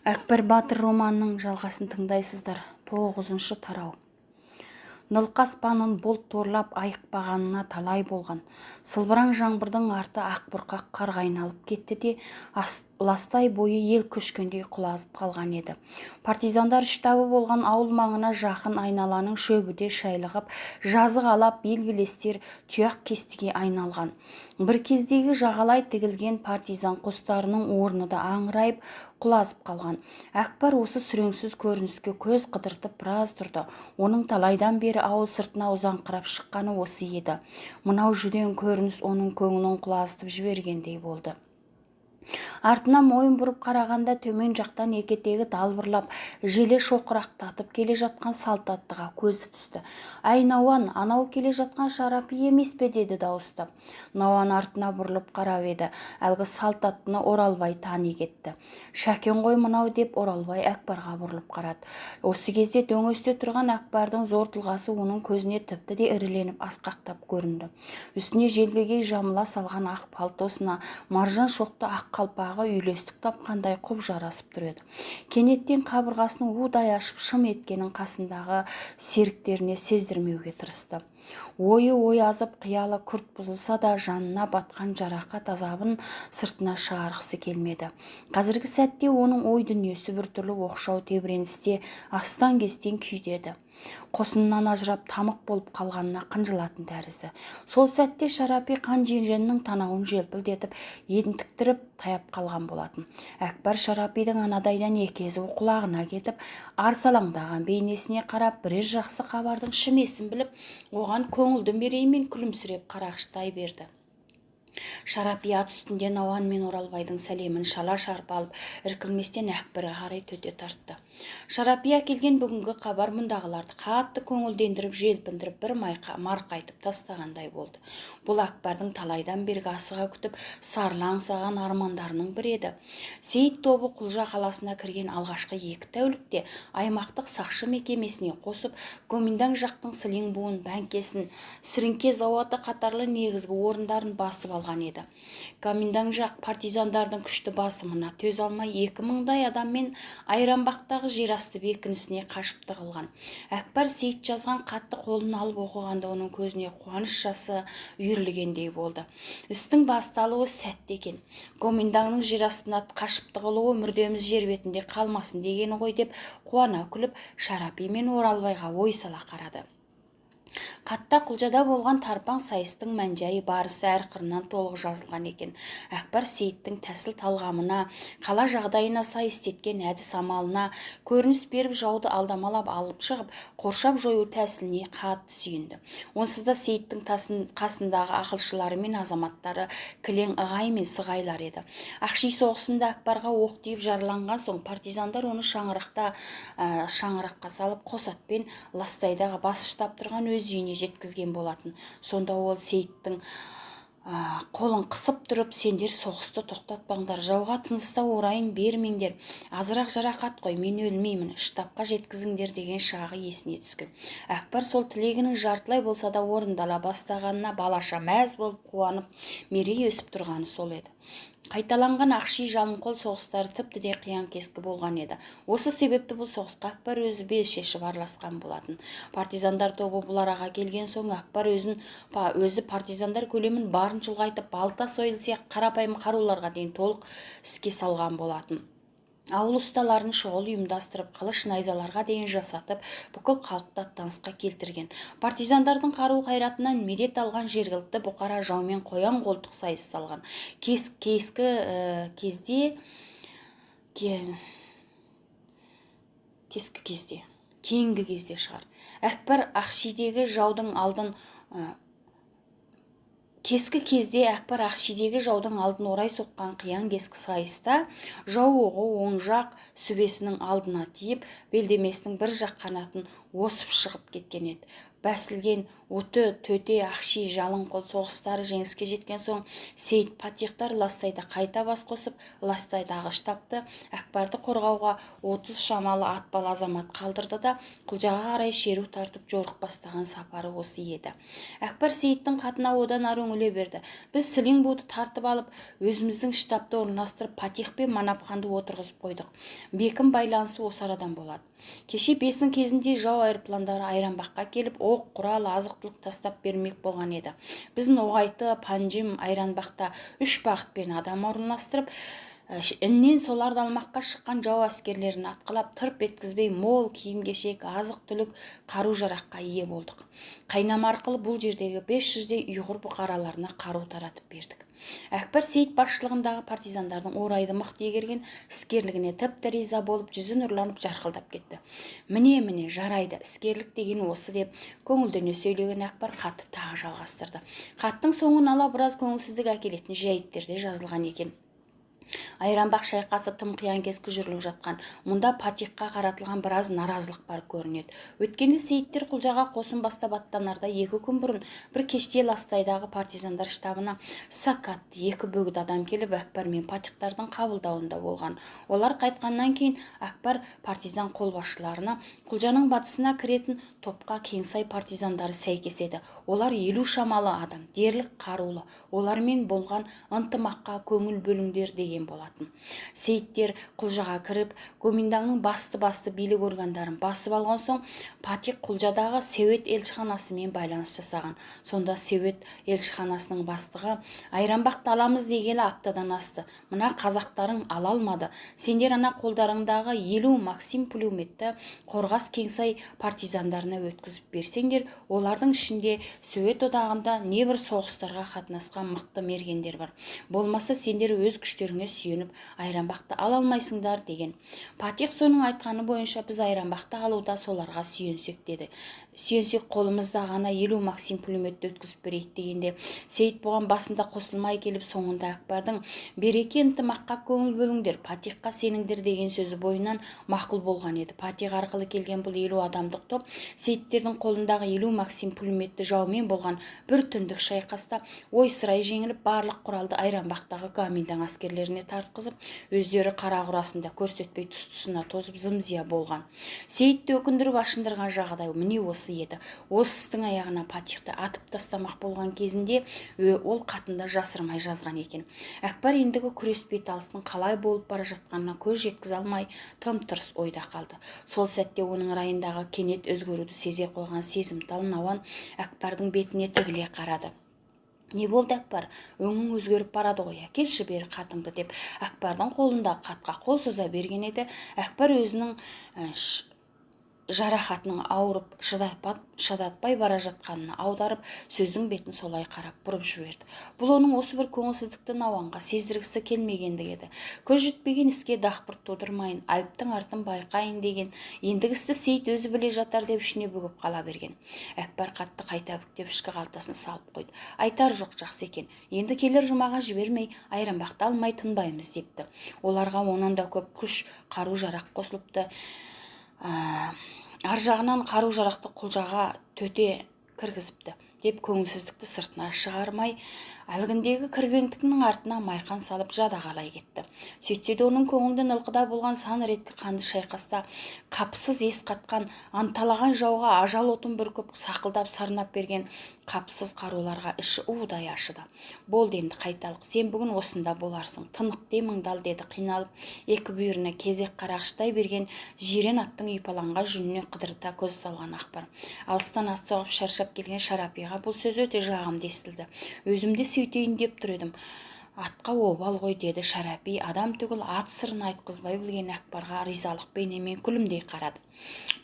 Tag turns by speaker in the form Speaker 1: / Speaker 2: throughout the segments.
Speaker 1: Әкпар батыр романының жалғасын тыңдайсыздар. Тоғызыншы тарау. Нылқы аспанын бұлт торлап айықпағанына талай болған. Сылбыраң жаңбырдың арты ақ бұрқақ қарға айналып кетті де, ластай бойы ел көшкендей құлазып қалған еді. Партизандар штабы болған ауыл маңына жақын айналаның шөбі де шайлығып, жазық алап, бел-белестер тұяқ кестіге айналған. Бір кездегі жағалай тігілген партизан қостарының орны да аңырайып, құлазып қалған. Әкпар осы сүреңсіз көрініске көз қыдыртып біраз тұрды. Оның талайдан бері ауыл сыртына ұзаңқырап шыққаны осы еді. Мынау жүдең көрініс оның көңілін құлазытып жібергендей болды. Артына мойын бұрып қарағанда, төмен жақтан екі етегі далбырлап, желе шоқырақтатып келе жатқан салт аттыға көзі түсті. «Әй, Науан, анау келе жатқан Шарапи емес пе?» – деді дауыстап. Науан артына бұрылып қарап еді, әлгі салт аттыны Оралбай тани кетті. «Шәкен ғой мынау», – деп Оралбай Әкбарға бұрылып қарады. Осы кезде дөңесте тұрған Әкбардың зор тұлғасы оның көзіне тіпті де іріленіп, асқақтап көрінді. Үстіне желбегей жамыла салған ақ пальтосына маржан шоқты ақ қалпағы үйлестік тапқандай құп жарасып тұр еді. Кенеттен қабырғасының удай ашып шым еткенін қасындағы серіктеріне сездірмеуге тырысты. Ойы оязып, қиялы күрт бұзылса да, жанына батқан жарақат азабын сыртына шығарғысы келмеді. Қазіргі сәтте оның ой дүниесі біртүрлі оқшау тебіреністе, астан-кестең күйде еді. Қосыннан ажырап, тамық болып қалғанына қынжылатын тәрізді. Сол сәтте Шарапи қан жиреннің танауын желпілдетіп, ентіктіріп таяп қалған болатын. Әкпар Шарапидің анадайдан екі езуі құлағына кетіп, арсалаңдаған бейнесіне қарап, бірер жақсы хабардың шімесін біліп, оған көңілді мереймен күлімсіреп қарағыштай берді. Шарапи ат үстінде Науан мен Оралбайдың сәлемін шала шарпы алып, іркілместен Әкпарға қарай төте тартты. Шарапи әкелген бүгінгі хабар мұндағыларды қатты көңілдендіріп, желпіндіріп, бір марқайтып тастағандай болды. Бұл Әкпардың талайдан бергі асыға күтіп, сарыла аңсаған армандарының бірі еді. Сейіт тобы Құлжа қаласына кірген алғашқы 2 тәулікте аймақтық сақшы мекемесіне қосып, Гоминдаң жақтың Сылиңбуын, бәңкесін, сіріңке зауыты қатарлы негізгі орындарын басып алған еді. Гоминдаң жақ партизандардың күшті басымына төзе алмай, 2000-дай адаммен Айранбақтағы жерасты бекінісіне қашып тығылған. Әкпар Сейіт жазған хатты қолына алып оқығанда, оның көзіне қуаныш жасы үйірілгендей болды. Істің басталуы сәтті екен. Гоминдаңның жер астына қашып тығылуы мүрдеміз жер бетінде қалмасын дегені ғой, деп қуана күліп, Шарапи мен Оралбайға ой сала қарады. Хатта Құлжада болған тарпаң сайыстың мән-жайы, барысы әр қырынан толық жазылған екен. Әкпар Сейіттің тәсіл талғамына, қала жағдайына сай істеткен әдіс амалына, көрініс беріп жауды алдамалап алып шығып, қоршап жою тәсіліне қатты сүйінді. Онсыз да Сейіттің қасындағы ақылшылары мен азаматтары кілең ығай мен сығайлар еді. Ақши соғысында Әкпарға оқ тиіп жараланған соң, партизандар оны шаңыраққа салып, қос атпен Ластайдағы бас штаб тұрған өз үйіне жеткізген болатын. Сонда ол Сейіттің қолын қысып тұрып: «Сендер соғысты тоқтатпаңдар, жауға тыныстау орайын бермеңдер, азырақ жарақат қой, мен өлмеймін, штабқа жеткізіңдер», – деген шағы есіне түскен. Әкпар сол тілегінің жартылай болса да орындала бастағанына балаша мәз болып қуанып, мерей өсіп тұрғаны сол еді. Қайталанған Ақши, Жалынқол соғыстары тіпті де қиян кескі болған еді. Осы себепті бұл соғысқа Әкпар өзі бел шешіп араласқан болатын. Партизандар тобы бұл араға келген соң, Әкпар өзі партизандар көлемін барынша ұлғайтып, балта, сойыл сияқты қарапайым қаруларға дейін толық іске салған болатын. Ауыл ұсталарын шұғыл ұйымдастырып, қылыш, найзаларға дейін жасатып, бүкіл халықты аттанысқа келтірген. Партизандардың қару қайратынан медет алған жергілікті бұқара жаумен қоян қолтық сайыс салған кескі кезде кескі кезде, кейінгі кезде шығар. Әкпар Ақшидегі жаудың алдын Кескі кезде Әкпар Ақшидегі жаудың алдын орай соққан қиян кескі сайыста жау оғы оң жақ сүбесінің алдына тиіп, белдемесінің бір жақ қанатын осып шығып кеткен еді. Бәсілген Уты, Төте, Ақши, Жалыңқол соғыстары жеңіске жеткен соң, Сейіт, Патихтар Ластайда қайта бас қосып, Ластайдағы штабты Әкбарды қорғауға 30 шамалы атпал азамат қалдырды да, Құлжаға қарай шеру тартып, жорық бастаған сапары осы еді. Әкбар Сейіттің хатына одан ары үңіле берді. Біз Сілеңбуды тартып алып, өзіміздің штабты орналастырып, Патих пен Манапханды отырғызып қойдық. Бекім байланысы осы арадан болады. Кеше бесін кезінде жау аэропландары Айранбаққа келіп, оқ, құрал, азық-түлік тастап бермек болған еді. Біз Ноғайты, Панжим, Айранбақта үш бағытпен адам орналастырып, іннен соларды алмаққа шыққан жау әскерлерін атқылап, тырп еткізбей, мол киім-кешек, азық-түлік, қару-жараққа ие болдық. Қайнама арқылы бұл жердегі 500-дей ұйғыр бұқараларына қару таратып бердік. Әкбар Сейіт басшылығындағы партизандардың орайды мықты игерген іскерлігіне тіпті риза болып, жүзі нұрланып, жарқылдап кетті. Міне, міне, жарайды, іскерлік деген осы, деп көңілдене сөйлеген Әкбар хатты тағы жалғастырды. Хаттың соңын ала біраз көңілсіздік әкелетін жайттер де жазылған екен. Айранбақ шайқасы тым қиян-кескі жүріліп жатқан. Мұнда Патихқа қаратылған біраз наразылық бар көрінеді. Өйткені Сейіттер Құлжаға қосын бастап аттанарда 2 күн бұрын бір кеште Ластайдағы партизандар штабына Сакатты екі бөгде адам келіп, Әкбар мен Патихтардың қабылдауында болған. Олар қайтқаннан кейін Әкбар партизан қолбасшыларына: «Құлжаның батысына кіретін топқа Кеңсай партизандары сәйкеседі. Олар 50 шамалы адам, дерлік қарулы. Олармен болған ынтымаққа көңіл бөліңдер», – деген болатын. Сейіттер Құлжаға кіріп, Гоминдаңның басты-басты билік органдарын басып алған соң, Патих Құлжадағы Совет елшіханасымен байланыс жасаған. Сонда Совет елшіханасының бастығы: «Айранбақты аламыз дегелі аптадан асты. Мына қазақтарың ала алмады. Сендер ана қолдарыңдағы 50 максим пулеметті Қорғас, Кеңсай партизандарына өткізіп берсеңдер, олардың ішінде Совет Одағында небір соғыстарға қатынасқан мықты мергендер бар. Болмаса сендер өз күштеріңе сүйеніп Айранбақты ала алмайсыңдар», – деген. Патих соның айтқаны бойынша, біз Айранбақты алуда соларға сүйенсек деді. Сүйенсек, қолымызда ғана 50 максим пулеметті өткізіп берейік дегенде, Сейіт бұған басында қосылмай келіп, соңында Әкбардың «береке, ынтымаққа көңіл бөліңдер, Патихқа сеніңдер» деген сөзі бойынан мақұл болған еді. Патих арқылы келген бұл 50 адамдық топ Сейіттердің қолындағы 50 максим пулеметті жаумен болған бір түндік шайқаста ойсырай жеңіліп, барлық құралды Айранбақтағы Гоминдаң әскерлеріне тартқызып, өздері қара құрасында көрсетпей, тұс-тұсына тозып, зым-зия болған. Сейітті өкіндіріп, ашындырған жағдай міне осы еді. Осы істің аяғына Патихты атып тастамақ болған кезінде ол қатында жасырмай жазған екен. Әкбар ендігі күрес беталысының қалай болып бара жатқанына көз жеткізе алмай, тым-тырыс ойда қалды. Сол сәтте оның райындағы кенет өзгеруді сезе қойған сезімтал Науан Әкбардың бетіне тігіле қарады. «Не болды, Әкбар? Өңің өзгеріп барады ғой. Әкелші бері хатыңды», – деп Әкбардың қолындағы хатқа қол соза берген еді, Әкбар өзінің жарақатының ауырып, шыдатпай бара жатқанын аударып, сөздің бетін солай қарап бұрып жіберді. Бұл оның осы бір көңілсіздікті Науанға сездіргісі келмегендігі еді. Көз жетпеген іске дақпырт тудырмайын, әліптің артын байқайын деген, ендігі істі Сейіт өзі біле жатар деп ішіне бүгіп қала берген. Әкбар хатты қайта бүктеп, ішкі қалтасына салып қойды. Айтар жоқ, жақсы екен. Енді келер жұмаға жібермей, Айранбақты алмай тынбаймыз депті. Оларға онан да көп күш, қару жарақ қосылыпты. Ар жағынан қару жарақты Құлжаға Төте кіргізіпті, деп көңілсіздікті сыртына шығармай, әлгіндегі кірбеңдіктің артына майқан салып, жадағалай кетті. Сөйтсе де, оның көңілінде Нылқыда болған сан реткі қанды шайқаста қапысыз ес қатқан, анталаған жауға ажал отын бүркіп, сақылдап сарнап берген қапысыз қаруларға іші удай ашыды. «Болды, енді қайталық. Сен бүгін осында боларсың. Тынық деміңді ал», – деді қиналып, екі бүйіріне кезек қарағыштай берген жирен аттың ұйпаланған жүніне қыдырта көз салған Ақбар. Алыстан ат соғып шаршап келген Шарапиға бұл сөз өте жағымды естілді. «Өзім де сөйтейін деп тұр едім. Атқа обал ғой», – деді Шарапи. Адам түгіл, ат сырын айтқызбай білген Әкбарға ризалық бейнемен күлімдей қарады.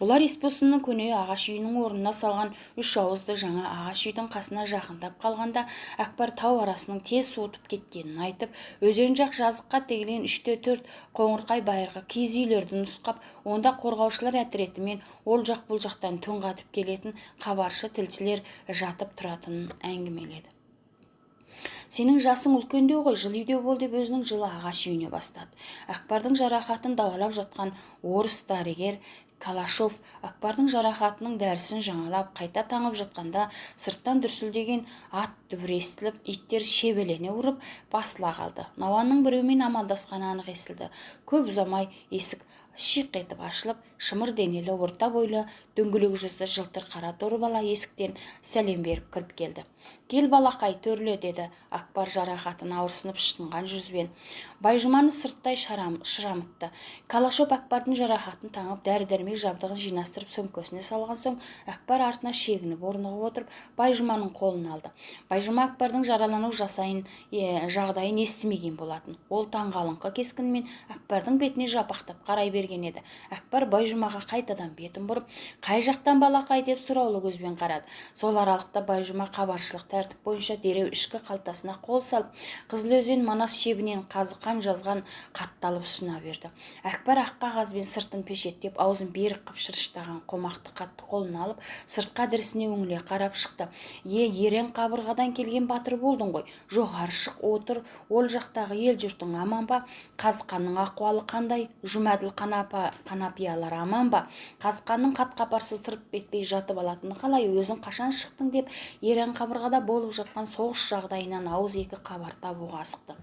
Speaker 1: Бұлар Есбосынның көне ағаш үйінің орнына салған үш ауызды жаңа ағаш үйдің қасына жақындап қалғанда, Әкбар тау арасының тез суытып кеткенін айтып, өзен жақ жазыққа тігілген үште төрт қоңырқай байырғы киіз үйлерді нұсқап, онда қорғаушылар әтіретімен ол жақ бұл жақтан түн қатып келетін хабаршы, тілшілер жатып тұратынын әңгімеледі. Сенің жасың үлкендеу ғой, жылы үйде бол, деп өзінің жылы ағаш үйіне бастады. Әкпардың жарақатын дауалап жатқан орыс дәрігер Калашов Әкпардың жарақатының дәрісін жаңалап, қайта таңып жатқанда, сырттан дүрсілдеген ат дүбірі естіліп, иттер шебелене ұрып басыла қалды. Науанның біреумен амандасқаны анық естілді. Көп ұзамай есік шиқ етіп ашылып, шымыр денелі, орта бойлы, дөңгелек жүзді, жылтыр қара торы бала есіктен сәлем беріп кіріп келді. Кел, балақай, төрле, деді Акбар жарақатын ауырсынып шытынған жүзбен. Байжұманы сырттай шырамытты. Калашов Акбардың жарақатын таңып, дәрі-дәрмек жабдығын жинастырып, сөмкесіне салған соң, Акбар артына шегініп орнығып отырып, Байжұманың қолын алды. Байжұма Акбардың жаралану жағдайын естімеген болатын. Ол таңғалыңқы кескінмен Акбардың бетіне жапақтап қарай берген еді. Әкпар Байжұмаға қайтадан бетін бұрып, қай жақтан, балақай, деп сұраулы көзбен қарады. Сол аралықта Байжұма хабаршылық тәртіп бойынша дереу ішкі қалтасына қол салып, Қызыл өзен Манас шебінен Қазықан жазған хатты алып ұсына берді. Әкпар ақ қағазбен сыртын пешеттеп, аузын берік қып шырыштаған қомақты хатты қолына алып, сыртқа дірісіне үңіле қарап шықты. Е, ерен қабырғадан келген батыр болдың ғой. Жоғары шық, отыр. Ол жақтағы ел жұртың аман ба? Қазықанның ахуалы қандай? Жұмәділ, Қанапиялар аман ба? Қазықанның қат-қапарсыз тырп етпей жатып алатыны қалай? Өзің қашан шықтың, деп ерен қабырғада болып жатқан соғыс жағдайынан ауыз екі хабар табуға асықты.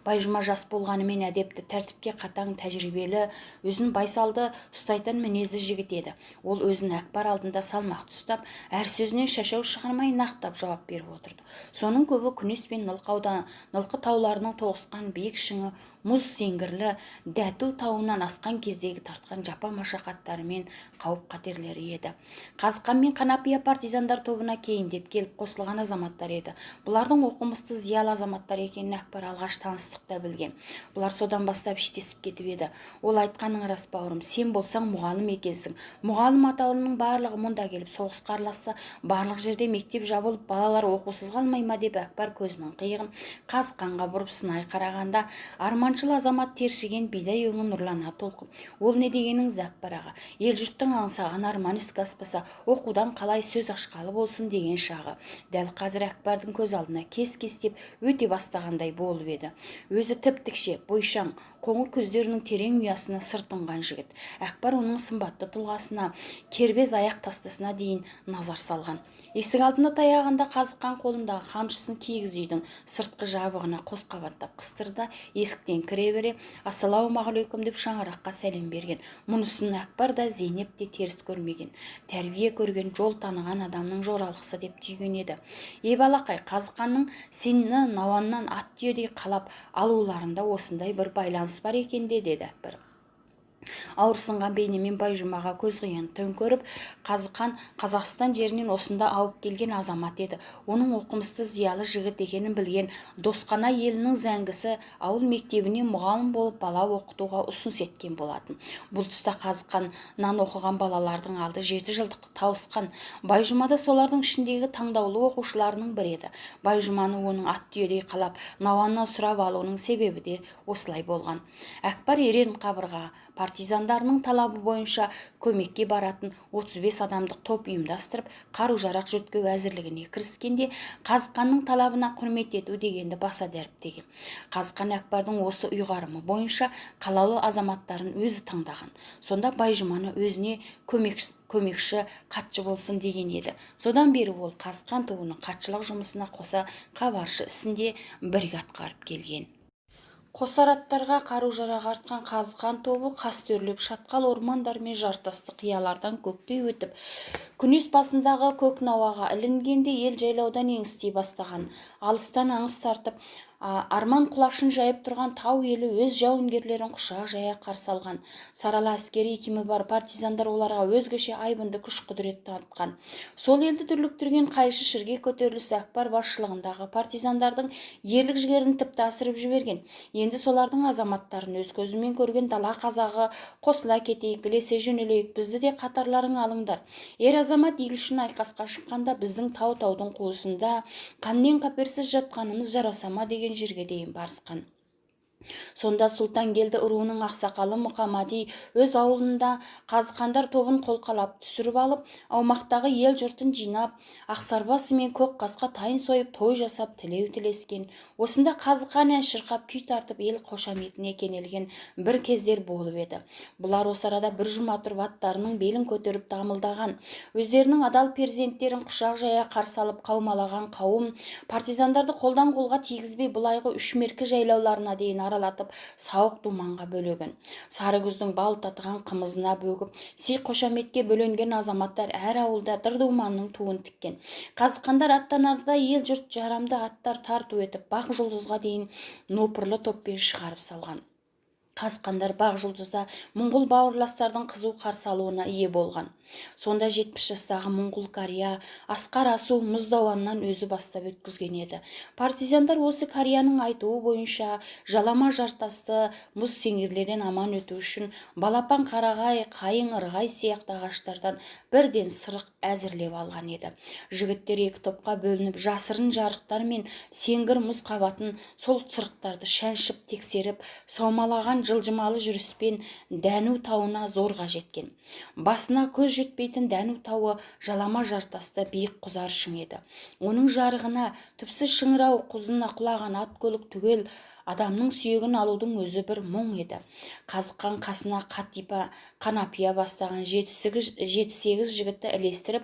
Speaker 1: Байжұма жас болғанымен әдепті, тәртіпке қатаң, тәжірибелі, өзін байсалды ұстайтын мінезді жігіт еді. Ол өзін Әкпар алдында салмақты ұстап, әр сөзінен шашау шығармай, нақтап жауап беріп отырды. Соның көбі Күнес пен Нылқы тауларының тоғысқан биік шыңы, мұз сеңгірлі Дәту тауынан асқан кездегі тартқан жапа машақаттары мен қауіп қатерлері еді. Қазыққан мен Қанапия партизандар тобына кейіндеп келіп қосылған азаматтар еді. Бұлардың оқымысты, зиялы азаматтар екенін Әкпар алғаш таныстықта білген. Бұлар содан бастап іштесіп кетіп еді. Ол айтқаның рас, бауырым, сен болсаң мұғалім екенсің. Мұғалім атаулының барлығы мұнда келіп соғысқа араласса, барлық жерде мектеп жабылып, балалар оқусыз қалмай ма, деп Әкпар көзінің қиығын Қазықанға бұрып сынай қарағанда, арманшыл азамат тершіген бидай өңі нұрлана толқып, ол не дегеніңіз, Әкпар аға, ел жұрттың аңсаған арманы іске аспаса, оқудан қалай сөз ашқалы болсын, деген шағы дәл қазір Әкпардың көз алдына кес кестеп өте бастағандай болып еді. Өзі тіп тікше, бойшаң, қоңыр көздерінің терең ұясына сыр тұнған жігіт. Әкпар оның сымбатты тұлғасына, кербез аяқ тастасына дейін назар салған. Есік алдына таяғанда Қазыққан қолындағы қамшысын киіз үйдің сыртқы жабығына қос қабаттап қыстырды да, есіктен кіре бере ассалаумағалейкум деп шаңыраққа сәлем берген. Мұнысын Әкпар да, Зейнеп те теріс көрмеген. Тәрбие көрген, жол таныған адамның жоралғысы деп түйген еді. Е, балақай, Қазықанның сені Науаннан ат түйедей қалап алуларында осындай бір байланыс бар екен де, деді Әкпар ауырсынған бейнемен Байжұмаға көз қиығын төңкеріп. Қазықан Қазақстан жерінен осында ауып келген азамат еді. Оның оқымысты, зиялы жігіт екенін білген Досқана елінің зәңгісі ауыл мектебіне мұғалім болып бала оқытуға ұсыныс еткен болатын. Бұл тұста Қазықаннан оқыған балалардың алды 7 жылдықты тауысқан. Байжұма да солардың ішіндегі таңдаулы оқушыларының бірі еді. Байжұманы оның ат түйедей қалап, Науаннан сұрап алуының себебі де осылай болған. Әкпар ерен қабырға партизандарының талабы бойынша көмекке баратын 35 адамдық топ ұйымдастырып, қару-жарақ жөткеу әзірлігіне кіріскенде, Қазықанның талабына құрмет ету дегенді баса дәріптеген. Қазықан Әкпардың осы ұйғарымы бойынша қалаулы азаматтарын өзі таңдаған. Сонда Байжұманы өзіне көмекші хатшы болсын деген еді. Содан бері ол Қазықан тобының хатшылық жұмысына қоса хабаршы ісін де бірге атқарып келген. Қосар аттарға қару-жарақ артқан Қазықан тобы қастерлеп шатқал ормандар мен жартасты қиялардан көктей өтіп, Күнес басындағы көк науаға ілінгенде, ел жайлаудан еңістей бастаған. Алыстан аңыз тартып, арман құлашын жайып тұрған тау елі өз жауынгерлерін құшақ жая қарсы алған. Сарала әскери киімі бар партизандар оларға өзгеше айбынды күш құдірет танытқан. Сол елді дүрліктірген Қайшы Шіркей көтерілісі Әкпар басшылығындағы партизандардың ерлік жігерін тіпті асырып жіберген. Енді солардың азаматтарын өз көзімен көрген дала қазағы: қосыла кетейік, ілесе жөнелейік, бізді де қатарларыңа алыңдар, ер азамат ел үшін айқасқа шыққанда біздің тау таудың қуысында қаннен қаперсіз жатқанымыз жараса ма, деген жерге дейін барысқан. Сонда Сұлтангелді руының ақсақалы Мұқамади өз ауылында қазықандар тобын қолқалап түсіріп алып, аумақтағы ел жұртын жинап, ақсарбасы мен көк қасқа тайын сойып, той жасап, тілеу тілескен. Осында қазықан ән шырқап, күй тартып, ел қошаметіне кенелген бір кездер болып еді. Бұлар осы арада бір жұма тұрып, аттарының белін көтеріп дамылдаған. Өздерінің адал перзенттерін құшақ жая қарсы алып қаумалаған қауым партизандарды қолдан қолға тигізбей, былайғы үш меркі жайлауларына дейін аралатып, сауық думанға бөлеген. Сары күздің бал татыған қымызына бөгіп, сый қошаметке бөленген азаматтар әр ауылда дыр думанның туын тіккен. Қазыққандар аттанарда ел жұрт жарамды аттар тарту етіп, бақ жұлдызға дейін нопырлы топпен шығарып салған. Қазыққандар бақ жұлдызда мұңғыл бауырластардың қызу қарсы алуына ие болған. Сонда 70 жастағы мұңғыл кария асқар асу мұздауаннан өзі бастап өткізген еді. Партизандар осы карияның айтуы бойынша жалама жартасты мұз сеңгірлерден аман өту үшін балапан қарағай, қайың, ырғай сияқты ағаштардан бірден сырық әзірлеп алған еді. Жігіттер екі топқа бөлініп, жасырын жарықтар мен сеңгір мұз қабатын сол сырықтарды шәншіп тексеріп, саумалаған жылжымалы жүріспен Дәну тауына зорға жеткен. Басына көз жетпейтін Дәну тауы жалама жартасты биік құзар шың еді. Оның жарығына түпсіз шыңырау құзына құлаған ат көлік түгел адамның сүйегін алудың өзі бір мұң еді. Қазыққан қасына Қатипа, Қанапия бастаған 7-8 жігітті ілестіріп,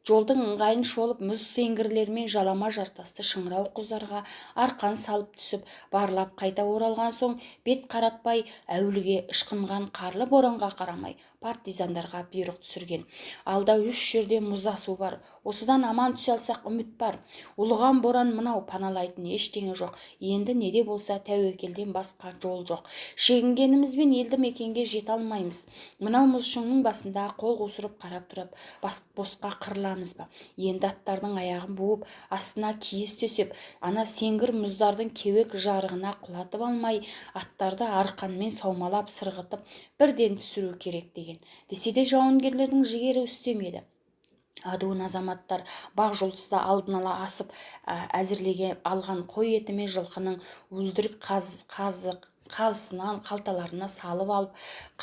Speaker 1: жолдың ыңғайын шолып, мұз сеңгірлермен жалама жартасты шыңырау құздарға арқан салып түсіп, барлап қайта оралған соң, бет қаратпай, әуліге ышқынған қарлы боранға қарамай партизандарға бұйрық түсірген. Алда үш жерде мұз асу бар. Осыдан аман түсе алсақ, үміт бар. Ұлыған боран мынау, паналайтын ештеңе жоқ. Енді не де болса тәуекелден басқа жол жоқ. Шегінгенімізбен елді мекенге жете алмаймыз. Мынау мұз шыңның басында қол қусырып қарап тұрып, босқа қырыламыз ба? Енді аттардың аяғын буып, астына киіз төсеп, ана сеңгір мұздардың кеуек жарығына құлатып алмай, аттарды арқанмен саумалап сырғытып, бірден түсіру керек деген. Десе де жауынгерлердің жігері үстемеді. Адуын азаматтар бақ жұлдызда алдын ала асып әзірлеген алған қой еті мен жылқының уылдырық қазысынан қалталарына салып алып,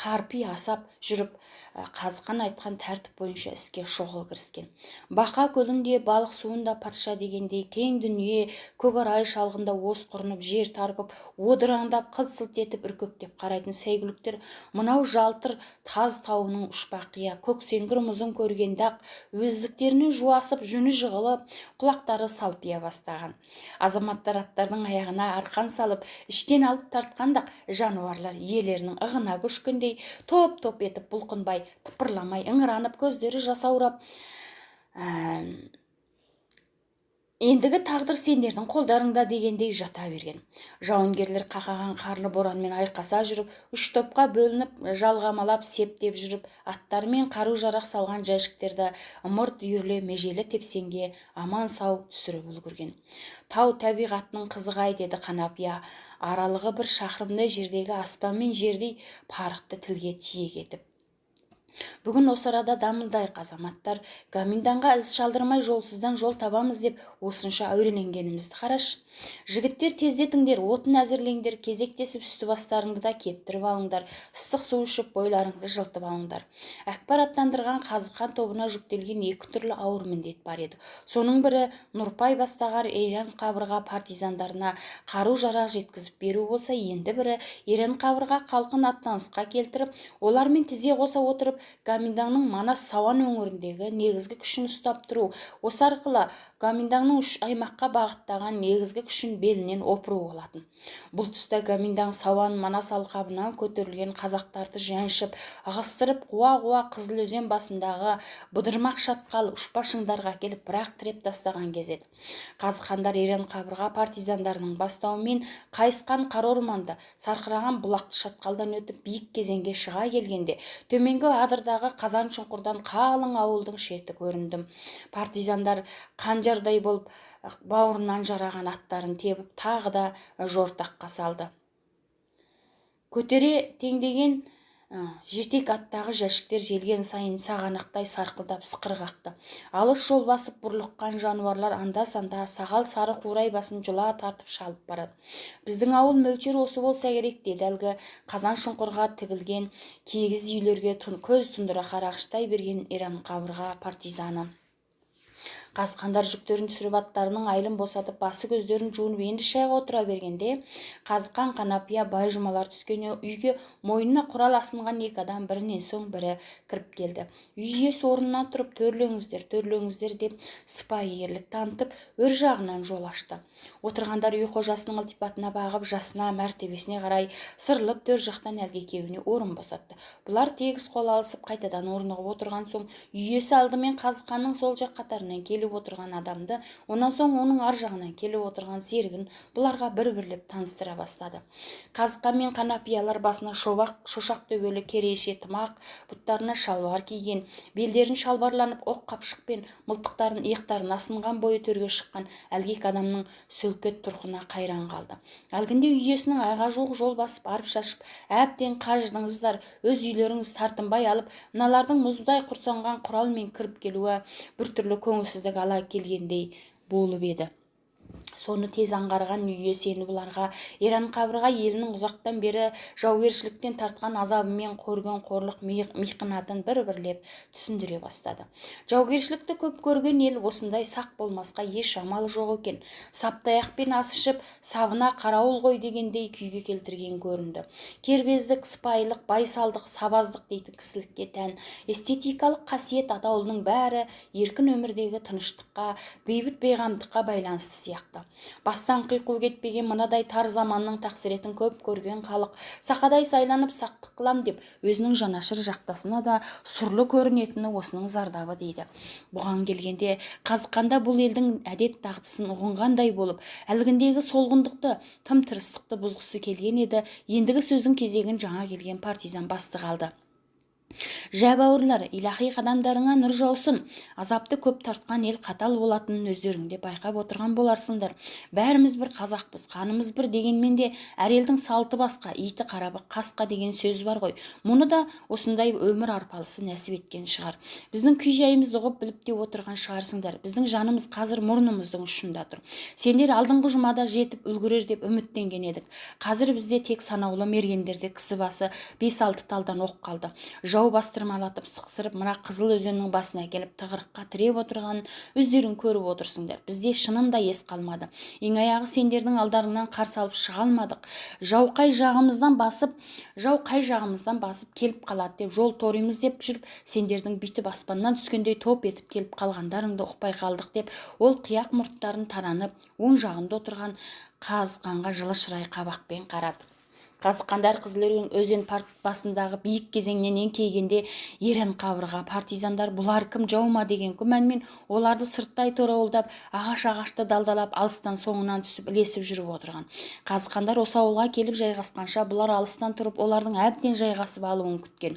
Speaker 1: қарпи асап жүріп, қазықан айтқан тәртіп бойынша іске шұғыл кіріскен. Бақа көлінде балық суында патша дегендей, кең дүние көкарай шалғында осқырынып, жер тарпып, одыраңдап, қылт-сылт етіп үркектеп қарайтын сәйгүліктер мынау жалтыр таз тауының ұшпақия көксеңгір мұзын көргенде-ақ өздіктерінен жуасып, жүні жығылып, құлақтары салпия бастаған. Азаматтар аттардың аяғына арқан салып, іштен алып тартқан жануарлар иелерінің ығына көшкендей топ-топ етіп бұлқынбай, тыпырламай, ыңыранып, көздері жасаурап, ендігі тағдыр сендердің қолдарыңда дегендей жата берген. Жауынгерлер қақаған қарлы боранмен айқаса жүріп, үш топқа бөлініп, жалғамалап септеп жүріп, аттарымен қару-жарақ салған жәшіктерді ымырт үйіріле межелі тепсеңге аман сау түсіріп үлгерген. Тау табиғатының қызығы-ай, деді Қанапия, аралығы бір шақырымдай жердегі аспан мен жердей парықты тілге тиек етіп. Бүгін осы арада дамылдайық, азаматтар. Гоминданға із шалдырмай жолсыздан жол табамыз деп осынша әуреленгенімізді қарашы. Жігіттер, тездетіңдер, отын әзірлеңдер, кезектесіп үсті бастарыңды да кептіріп алыңдар, ыстық су ішіп бойларыңды жылытып алыңдар. Әкпар аттандырған қазықан тобына жүктелген екі түрлі ауыр міндет бар еді. Соның бірі Нұрпай бастаған Ерен қабырға партизандарына қару-жарақ жеткізіп беру болса, енді бірі Ерен қабырға халқын аттанысқа келтіріп, олармен тізе қоса отырып, Гоминданның Манас Сауан өңіріндегі негізгі күшін ұстап тұру, осы арқылы Гоминданның үш аймаққа бағыттаған негізгі күшін белінен опыру болатын. Бұл тұста Гоминдан Сауан Манас алқабынан көтерілген қазақтарды жаншып, ығыстырып, қуа-қуа Қызыл өзен басындағы Бұдырмақ шатқал ұшпа шыңдарға келіп бірақ тіреп тастаған кез еді. Қазықандар Ерен қабырға партизандарының бастауымен қайысқан қара орманды, сарқыраған бұлақты шатқалдан өтіп, биік кезеңге шыға келгенде төменгі адырдағы қазан шұңқырдан қалың ауылдың шеті көрінді. Партизандар қанжардай болып бауырынан жараған аттарын тебіп, тағы да жортаққа салды. Көтере теңдеген Жетек аттағы жәшіктер желген сайын сағанақтай сарқылдап сықыр қақты. Алыс жол басып бұрлыққан жануарлар анда-санда сағал сары қурай басын жұла тартып шалып барады. Біздің ауыл мөлшері осы болса керек, деді әлгі қазан шұңқырға тігілген киіз үйлерге көз тұндыра қарағыштай берген Иран қабырға партизаны. Қазқандар жүктерін түсіріп, аттарының айлын босатып, басы көздерін жуынып, енді шайға отыра бергенде Қазқан, Қанапия, Байжұмалар түскен үйге мойнына құрал асынған екі адам бірінен соң бірі кіріп келді. Үй иесі орнынан тұрып, төрлеңіздер, төрлеңіздер деп сыпайыгерлік танытып, өр жағынан жол ашты. Отырғандар үй қожасының ылтипатына бағып, жасына, мәртебесіне қарай сырылып, төр жақтан әлгі екеуіне орын босатты. Бұлар тегіс қол алысып, қайтадан орнығып отырған соң үй иесі алдымен Қазқанның сол жақ қатарынан келіп отырған адамды, онан соң оның ар жағынан келіп отырған серігін бұларға бір-бірлеп таныстыра бастады. Қазқан мен Қанапиялар басына шобақ, шошақ төбелі кереше тымақ, бұттарына шалбар киген, белдерін шалбарланып, оқ қапшық пен мылтықтарын иықтарына асынған бойы төрге шыққан әлгі екі адамның сөлкет тұрқына қайран қалды. Әлгінде үй иесінің айға жуық жол басып, арып шашып, әбден қажыдыңыздар, өз үйлеріңіз тартынбай алып, мыналардың мұздай құрсанған құралмен кіріп келуі біртүрлі көңілсіздік ала келгендей болып еді. Соны тез аңғарған үй иесі енді бұларға Иран қабырға елінің ұзақтан бері жаугершіліктен тартқан азабы мен көрген қорлық миқынатын бір-бірлеп түсіндіре бастады. Жаугершілікті көп көрген ел осындай сақ болмасқа еш амалы жоқ екен. Саптаяқпен ас ішіп, сабына қарауыл қой дегендей күйге келтірген көрінді. Кербездік, сыпайылық, байсалдық, сабаздық дейтін кісілікке тән эстетикалық қасиет атаулының бәрі еркін өмірдегі тыныштыққа, бейбіт бейғамдыққа байланысты сияқты. Бастан қиқу кетпеген мынадай тар заманның тақсіретін көп көрген халық сақадай сайланып, сақтық қылам деп өзінің жанашыр жақтасына да сұрлы көрінетіні осының зардабы дейді. Бұған келгенде Қазыққанда бұл елдің әдет дағдысын ұғынғандай болып, әлгіндегі солғындықты, тым тырыстықты бұзғысы келген еді. Ендігі сөздің кезегін жаңа келген партизан бастық алды. Жә, бауырлар, илахи қадамдарыңа нұр жаусын. Азапты көп тартқан ел қатал болатынын өздерің де байқап отырған боларсыңдар. Бәріміз бір қазақпыз, қанымыз бір дегенмен де әр елдің салты басқа, иті қарабы қасқа деген сөз бар ғой. Мұны да осындай өмір арпалысы нәсіп еткен шығар. Біздің күй жайымызды ұғып біліп те отырған шығарсыңдар. Біздің жанымыз қазір мұрнымыздың ұшында тұр. Сендер алдыңғы жұмада жетіп үлгерер деп үміттенген едік. Қазір бізде тек санаулы мергендерде кісі басы 5-6 талдан оқ қалды. Жау бастырмалатып, сықсырып, мына Қызыл өзеннің басына келіп тығырыққа тіреп отырғанын өздерің көріп отырсыңдар. Бізде шынында ес қалмады. Ең аяғы сендердің алдарыңнан қарсы алып шыға алмадық. Жау қай жағымыздан басып келіп қалады деп жол торимыз деп жүріп, сендердің бүйтіп аспаннан түскендей топ етіп келіп қалғандарыңды ұқпай қалдық деп, ол қияқ мұрттарын таранып, оң жағында отырған Қазқанға жылы шырай қабақпен қарады. Қазыққандар Қызыл өзен басындағы биік кезеңнен еңкейгенде ерен қабырға партизандар бұлар кім, жау ма деген күмәнмен оларды сырттай торауылдап, ағаш-ағашты далдалап, алыстан соңынан түсіп ілесіп жүріп отырған. Қазыққандар осы ауылға келіп жайғасқанша бұлар алыстан тұрып олардың әбден жайғасып алуын күткен.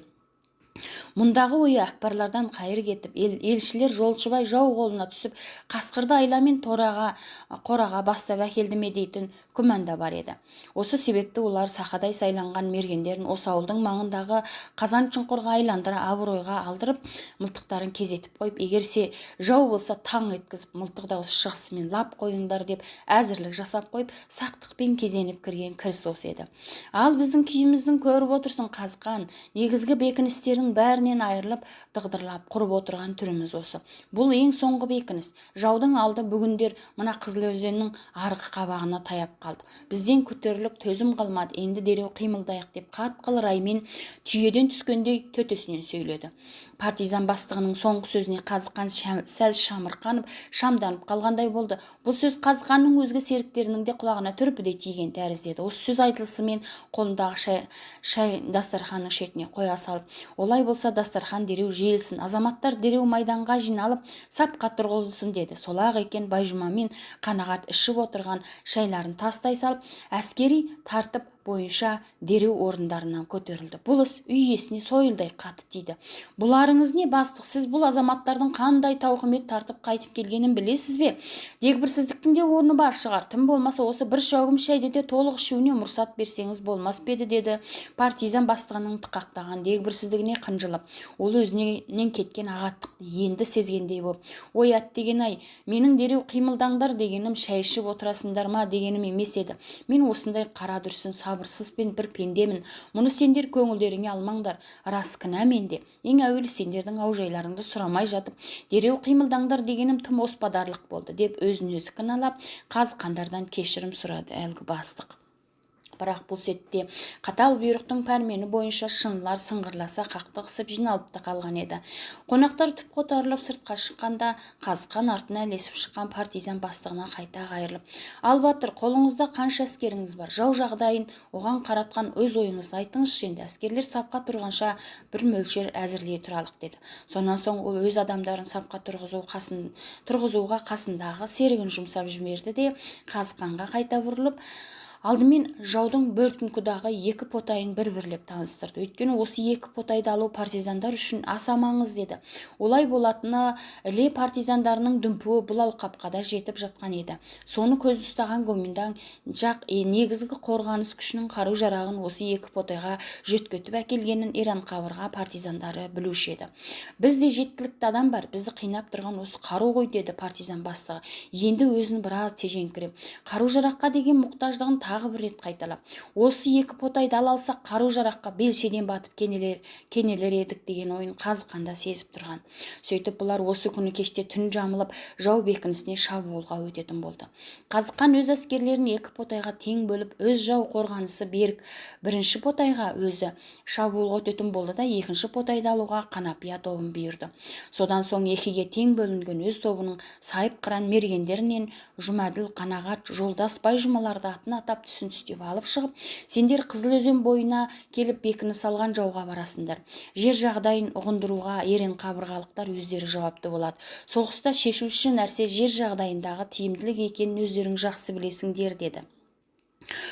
Speaker 1: Мұндағы ойы әкпарлардан қайыр кетіп, елшілер жолшыбай жау қолына түсіп, қасқырды айламен қораға бастап әкелді ме дейтін күмән да бар еді. Осы себепті олар сақадай сайланған мергендерін осы ауылдың маңындағы қазан шұңқырға айландыра абыройға алдырып, мылтықтарын кезетіп қойып, егер се жау болса таң еткізіп, мылтық дауысы шығысымен лап қойыңдар деп әзірлік жасап қойып, сақтықпен кезеніп кірген кіріс осы еді. Ал біздің күйіміздің көріп отырсың, Қазқан, негізгі бекіністердің бәрінен айырылып, дығдырлап құрып отырған түріміз осы. Бұл ең соңғы бекініс. Жаудың алды бүгіндер мына Қызыл өзеннің арғы қабағына таяп қалды. Бізден күтерлік төзім қалмады, енді дереу қимылдайық деп қатқыл раймен түйеден түскендей төтесінен сөйледі. Партизан бастығының соңғы сөзіне Қазқан сәл шамырқанып, шамданып қалғандай болды. Бұл сөз Қазқанның өзге серіктерінің де құлағына түрпідей тиген тәрізді еді. Осы сөз айтылысымен қолындағы шай дастарханның шетіне қоя салып, олай болса дастархан дереу желсін, азаматтар дереу майданға жиналып, сапқа тұрғызылсын деді. Сол-ақ екен, Байжұма мен Қанағат ішіп отырған шайларын тастай салып, әскери тартып бойынша дереу орындарынан көтерілді. Бұл іс үй иесіне сойылдай қатты тиді. Бұларыңыз не, бастық? Сіз бұл азаматтардың қандай тауқымет тартып қайтып келгенін білесіз бе? Дегбірсіздіктің де орны бар шығар. Тым болмаса осы бір шәугім шайды де толық ішуіне мұрсат берсеңіз болмас па еді, деді партизан бастығының тықақтаған дегбірсіздігіне қынжылып. Ол өзінен кеткен ағаттықты енді сезгендей боп, ой, әттеген-ай, менің дереу қимылдаңдар дегенім шай ішіп отырасыңдар ма дегенім емес еді. Мен осындай қара дүрсін, сабырсыз пен бір пендемін. Мұны сендер көңілдеріңе алмаңдар. Рас, кінә менде. Ең әуелі сендердің аужайларыңды сұрамай жатып, дереу қимылдаңдар дегенім тым оспадарлық болды, деп өзін өзі кінәлап, қазықандардан кешірім сұрады әлгі бастық. Бірақ бұл сәтте қатал бұйрықтың пәрмені бойынша шынылар сыңғырласа қақтығысып жиналып та қалған еді. Қонақтар түп қотарылып сыртқа шыққанда Қазқан артына ілесіп шыққан партизан бастығына қайта қайырылып, ал батыр, қолыңызда қанша әскеріңіз бар? Жау жағдайын, оған қаратқан өз ойыңызды айтыңызшы енді. Әскерлер сапқа тұрғанша бір мөлшер әзірлей тұралық, деді. Сонан соң ол өз адамдарын сапқа тұрғызуға қасындағы серігін жұмсап жіберді де, Қазқанға қайта бұрылып, алдымен жаудың бөртіңкідағы екі потайын бір-бірлеп таныстырды. Өйткені осы екі потайды алу партизандар үшін аса маңызды еді. Олай болатыны Іле партизандарының дүмпуі бұл алқапқа да жетіп жатқан еді. Соны көзде ұстаған Гоминдан жақ негізгі қорғаныс күшінің қару-жарағын осы екі потайға жөткетіп әкелгенін Иран қабырға партизандары білуші еді. Бізде жеткілікті адам бар, бізді қинап тұрған осы қару ғой, деді партизан бастығы. Енді өзін біраз тежеңкіреп, қару-жараққа деген мұқтаждығын тағы бір рет қайталап, осы екі потайды ала алсақ, қару-жараққа белшеден батып кенелер едік деген ойын Қазықанда сезіп тұрған. Сөйтіп бұлар осы күні кеште түн жамылып жау бекінісіне шабуылға өтетін болды. Қазыққан өз әскерлерін екі потайға тең бөліп, өз жау қорғанысы берік бірінші потайға өзі шабуылға өтетін болды да, екінші потайды алуға Қанапия тобын бұйырды. Содан соң екіге тең бөлінген өз тобының сайып қыран мергендерінен Жұмәділ, Қанағат, Жолдас, Байжұмаларды атын атап, түсін түстеп алып шығып, сендер Қызыл өзен бойына келіп бекініс алған жауға барасыңдар. Жер жағдайын ұғындыруға ерен қабырғалықтар өздері жауапты болады. Соғыста шешуші нәрсе жер жағдайындағы тиімділік екенін өздерің жақсы білесіңдер, деді.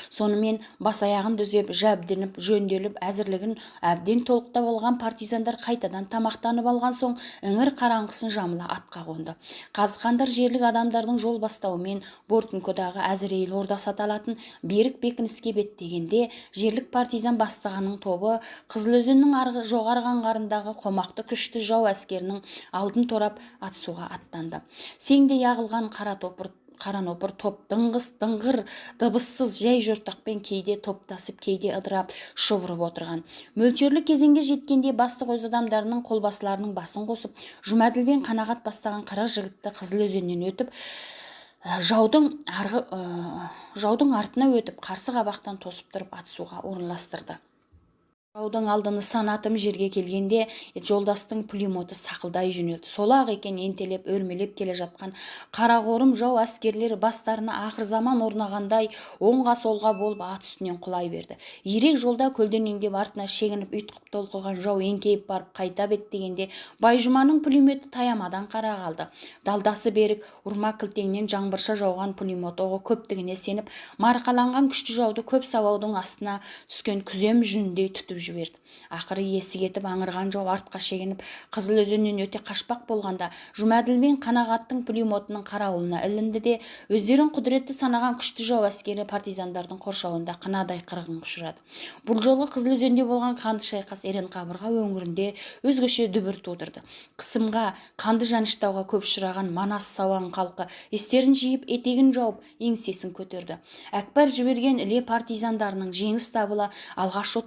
Speaker 1: Сонымен бас аяғын түзеп, жабденіп, жөнделіп, әзірлігін әбден толықтап алған партизандар қайтадан тамақтанып алған соң іңір қараңғысын жамыла атқа қонды. Қазықандар жерлік адамдардың жол бастауымен Бортүнкідағы Әзірейіл ордасы аталатын берік бекініске беттегенде, жерлік партизан бастығының тобы Қызыл өзеннің арғы жоғарғы аңғарындағы қомақты күшті жау әскерінің алдын торап атысуға аттанды. Сеңдей ағылған қара топыр, қара нопыр топ дыңғыс дыңғыр дыбыссыз жай жортақпен кейде топтасып, кейде ыдырап шұбырып отырған. Мөлшерлі кезеңге жеткенде бастық өз адамдарының қолбасыларының басын қосып, Жұмәділ бен Қанағат бастаған 40 жігітті Қызыл өзеннен өтіп, жаудың артына өтіп, қарсы қабақтан тосып тұрып атысуға орналастырды. Жаудың алды нысана атым жерге келгенде Жолдастың пулеметі сақылдай жөнелді. Сол-ақ екен, ентелеп өрмелеп келе жатқан қарақорым жау әскерлері бастарына ақыр заман орнағандай оңға солға болып ат үстінен құлай берді. Ирек жолда көлденеңдеп артына шегініп ұйтқып толқыған жау еңкейіп барып қайта беттегенде Байжұманың пулеметі таямадан қара қалды. Далдасы берік ұрма кілтеңнен жаңбырша жауған пулемет оғы көптігіне сеніп, марқаланған күшті жауды көп сабаудың астына түскен күзем жүніндей түтіп жіберді. Ақыры есі кетіп аңырған жау артқа шегініп Қызыл өзеннен өте қашпақ болғанда Жұмәділ мен Қанағаттың пулеметінің қарауылына ілінді де, өздерін құдіретті санаған күшті жау әскері партизандардың қоршауында қынадай қырғынға ұшырады. Бұл жолғы Қызыл өзенде болған қанды шайқас Ерен қабырға өңірінде өзгеше дүбір тудырды. Қысымға, қанды жаныштауға көп ұшыраған Манас, Сауан халқы естерін жиып, етегін жауып, еңсесін көтерді. Әкбар жіберген Іле партизандарының жеңіс табылы алғашқы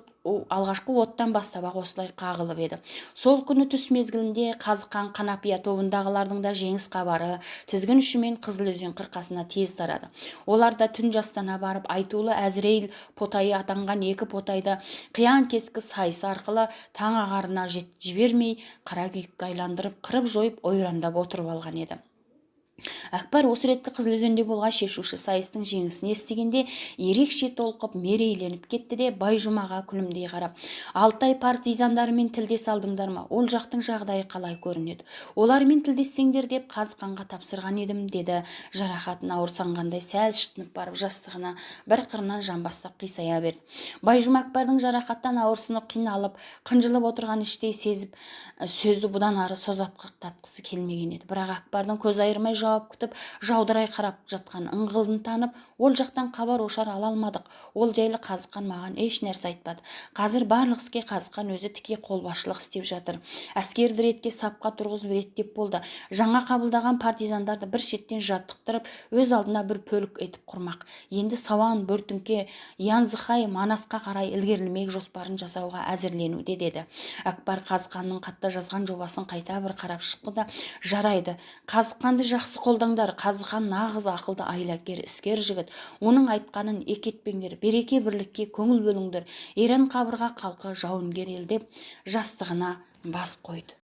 Speaker 1: оттан бастап-ақ осылай қағылып еді. Сол күні түс мезгілінде Қазыққан, Қанапия тобындағылардың да жеңіс хабары тізгін ұшымен Қызыл өзен қырқасына тез тарады. Олар да түн жастана барып, айтулы Әзірейіл потайы атанған екі потайды қиян-кескі сайысы арқылы таң ағарына жібермей қара күйікке айландырып, қырып жойып, ойрандап отырып алған еді. Әкпар осы реткі Қызылөзенде болған шешуші сайыстың жеңісін естігенде ерекше толқып, мерейленіп кетті де, Байжұмаға күлімдей қарап: «Алтай партизандарымен тілдесе алдыңдар ма? Ол жақтың жағдайы қалай көрінеді? Олармен тілдессеңдер деп Қазықанға тапсырған едім», – деді. Жарақатын ауырсынғандай сәл шытынып барып, жастығына бір қырынан жамбастап қисая берді. Байжұма Әкпардың жарақаттан ауырсынып, қиналып, қынжылып отырғанын іштей сезіп, сөзді бұдан ары созақтатқысы келмеген еді. Бірақ Әкпардың көз айырмай жауап күтіп, жаудырай қарап жатқан ыңғылын танып: «Ол жақтан хабар ошар ала алмадық. Ол жайлы Қазықан маған еш нәрсе айтпады. Қазір барлық іске Қазықан өзі тіке қолбасшылық істеп жатыр. Әскерді ретке, сапқа тұрғызып, реттеп болды. Жаңа қабылдаған партизандарды бір шеттен жаттықтырып, өз алдына бір бөлік етіп құрмақ. Енді Сауан, Бөртіңке, Янзыхай, Манасқа қарай ілгерілмек жоспарын жасауға әзірленуде», – деді. Әкпар Қазықанның хатта жазған жобасын қайта бір қарап шықты да: «Жарайды, Қазықанды жақсы қолдаңдар. Қазықан нағыз ақылды, айлакер, іскер жігіт. Оның айтқанын екі етпеңдер. Береке бірлікке көңіл бөліңдер. Иран қабырға халқы жауынгер ел», – деп жастығына бас қойды.